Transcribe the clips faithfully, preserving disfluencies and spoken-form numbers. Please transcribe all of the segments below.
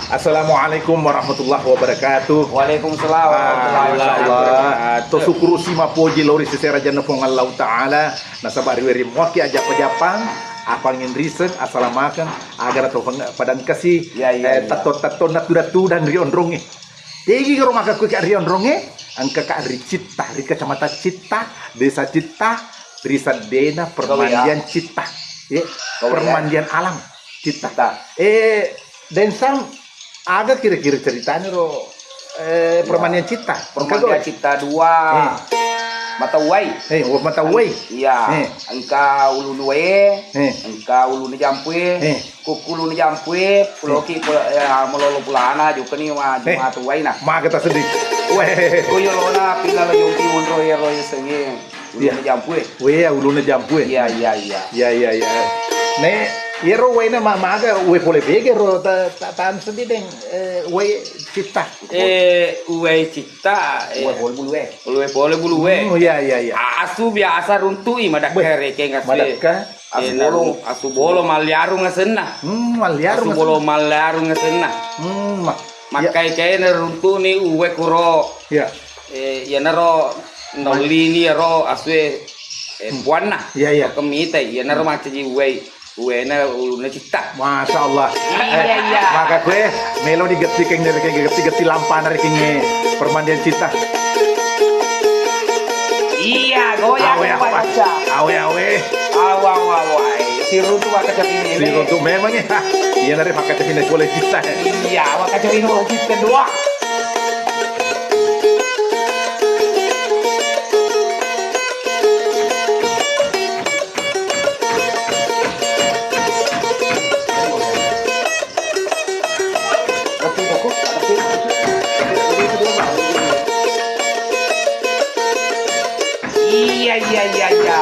Assalamualaikum warahmatullahi wabarakatuh. Waalaikumsalam warahmatullahi wabarakatuh. Ah, masya Allah. To sukkuru si mapoji lao ri sese rajanna Puang Allahu Ta'ala, nasaba riweri muaki ajappa-jappang, apangin riseng, asalamakeng, agara to peng-, padang kasi, iya, iya, eh, iya, tatto-tatto na tudang-tudang ri onrongnge. Tegi garo maka kue ka ri onrongnge, engka ka ri Citta, ri Kecamatan Citta, Desa Citta, ri seddena permandian Citta. Ye, permandian alam Citta. Citta. Eh, Densam, aga kira-kira ceritanya ro, eh, permandian Citta? Permandian Citta dua. Eh. Mata Uwai. Eh, oh, Mata Uwai. Iya. Eh. Engka Ulu Nuwe, eh, engka Ulu Nejampue, eh, Kukkulu Nejampue, eh, puloki, eh, malolo pulana, jukani ma-, eh, Mata Uwai na. Maga taseddi. Weh. Kuyolona pila lo yompi monro yero yasengnge. Iya. Ulunna Jampue. Wea, ulunna Jampue. Iya, iya, iya. Iya, iya, iya. Ne, iyaro uwaina ma-, maga uwe pole bege ro ta-, ta-, tan seddi deng, eh, uwe Citta. Eh, uwe Citta, eh. Uwe pole bulue. Uwe pole bulue. Hmm, iya, iya, iya. A-, asu biasa runtu'i madakka. Beh, rekeng asu. Madakka. Eh, asu bolo. Asu bolo malliarung asenna. Hmm, malliarung asenna. Asu bolo malliarung asenna. Hmm, ma-, iya. Makkai-kaina runtu'ni uwe kuro. Iya. Eh, iyanaro naollini iyaro asue, eh, hmm, puanna. Iya, iya. Kemita, iyanaro, hmm, mancaji uwai, uwaina ulunna Citta. Masya Allah. Iya, eh, iya. Maka kue melo digetti keng dari keng getti-getti lampana ri keng, eh, permandian Citta. Iya, goyang. Awe, awe. Awe, awe. Awa, awa, awa. Siruntu maka capine. Siruntu memang ya. Iya, dari maka capine boleh Citta. Iya, maka capine boleh Citta dua. Iya, iya, iya, iya.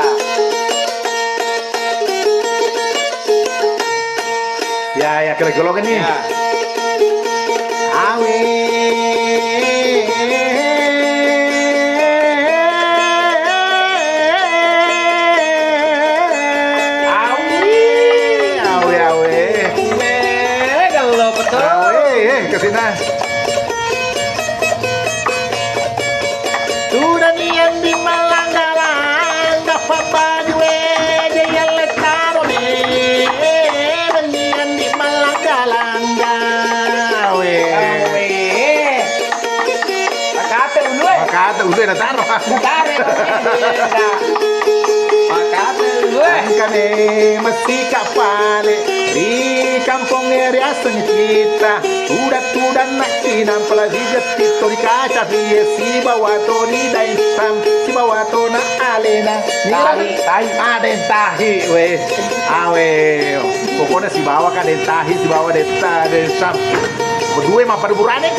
Ya, ya, kira-kira kan nih. Ya. Awe. Awe, awe, awe. Weh, gallo betul. Awe, eh, ke sini. Tudang iyan di malanggalang, dapat baju, eh, dia letaro, eh, bendian di malanggalang, gawe. Gawe. Makate ulue. Makate ulue nataro. Nataro. Makate ulue. Engkane mesti kapale di kampung riaseng kita. Tudang-tudang na cinang pala digetti to di kaca pie sibawa to di daisang sibawa to na alena. Tahi, tahi. Ada yang tahi, weh. Awe. Pokoknya sibawa ka den tahi, sibawa den ta-, den sam. Kedua mah pada burane.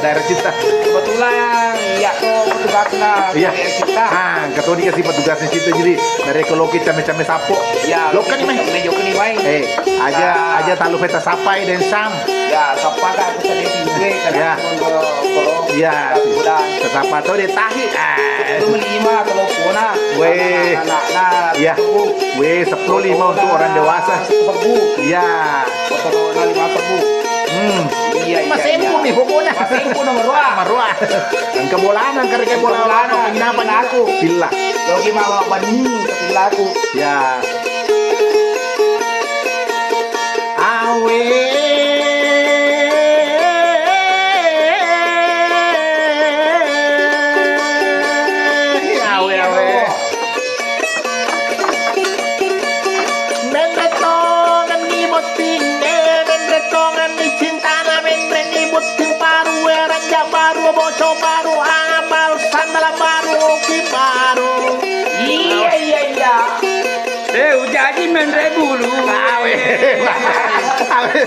Daerah Citta. Kebetulan, iya, to petugasna, iya, daerah Citta. Ah, engka to dikasih petugasna Citta, jadi dari kalau kita macam sapo. Iya, lokal nih, Mai. Lokal nih, Mai. Eh, aja, ah, aja talu peta sapai den sam. Ya, sappa ka aku tadi pinggir, karena, ya, aku ke kolong. Iya. Udah. Sesapa tuh dia tahi. Ah. Itu melima telur pona. Weh. Anak-anak, iya, sepuluh. Weh, sepuluh lima untuk orang dewasa. Sepuluh. Iya. Motor lima sepuluh. Hmm. Iya, iya, iya. Masih pun nih pokoknya. Masih pun nomor dua. Nomor dua. Engka bolana, engka reke bola, bola apa, penginapan aku. Pilla. Logi mama bani, pilla aku. Ya. Awe, awe, awe. Menre tongenni botting, eh, menre tongenni cintana, menre ni botting baru, eh, ranja baru, boco baru, abal sandala baru, oki baru. Iya, iya, iya. Eh, ujaji menre bulu. Awe. Awe.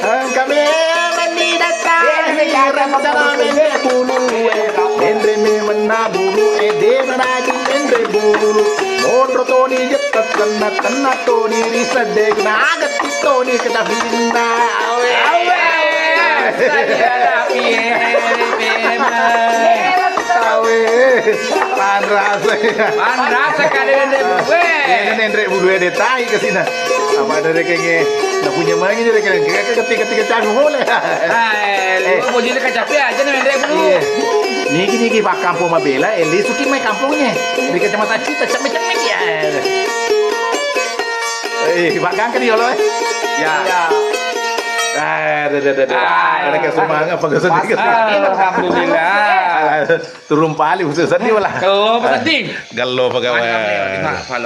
Engka memang ni datang. Eh, ini kata rencana menre bulu. Menre memang na bulu, eh, de na daging menre bulu. Monro toni jetta tenna-tenna toni risedde na aget toni ketafinna. Awe. Awe. Saya tapi, eh, memang. Awe. Panrasa. Panrasa kali menre bulu. Ini menre bulu de tai ke sini. Apa ada rekengnge? Napunya mangi ni rekeng. Ketika-ketika canggung boleh. Eh, lu boleh kacape aja nih, Mendek, dulu. Iya. Niki-niki pak kampung mabela, eh, lisuki mai kampungnya. Di Kecamatan Cita, cemek-cemek ya. Eh, pak gangka dia lo, eh. Ya. Ah, ada, ada, ada. Ah, ada ke semangat, apa ke sedih? Alhamdulillah. Turun pali khusus sedih lah. Kalau apa sedih? Galo pegawai.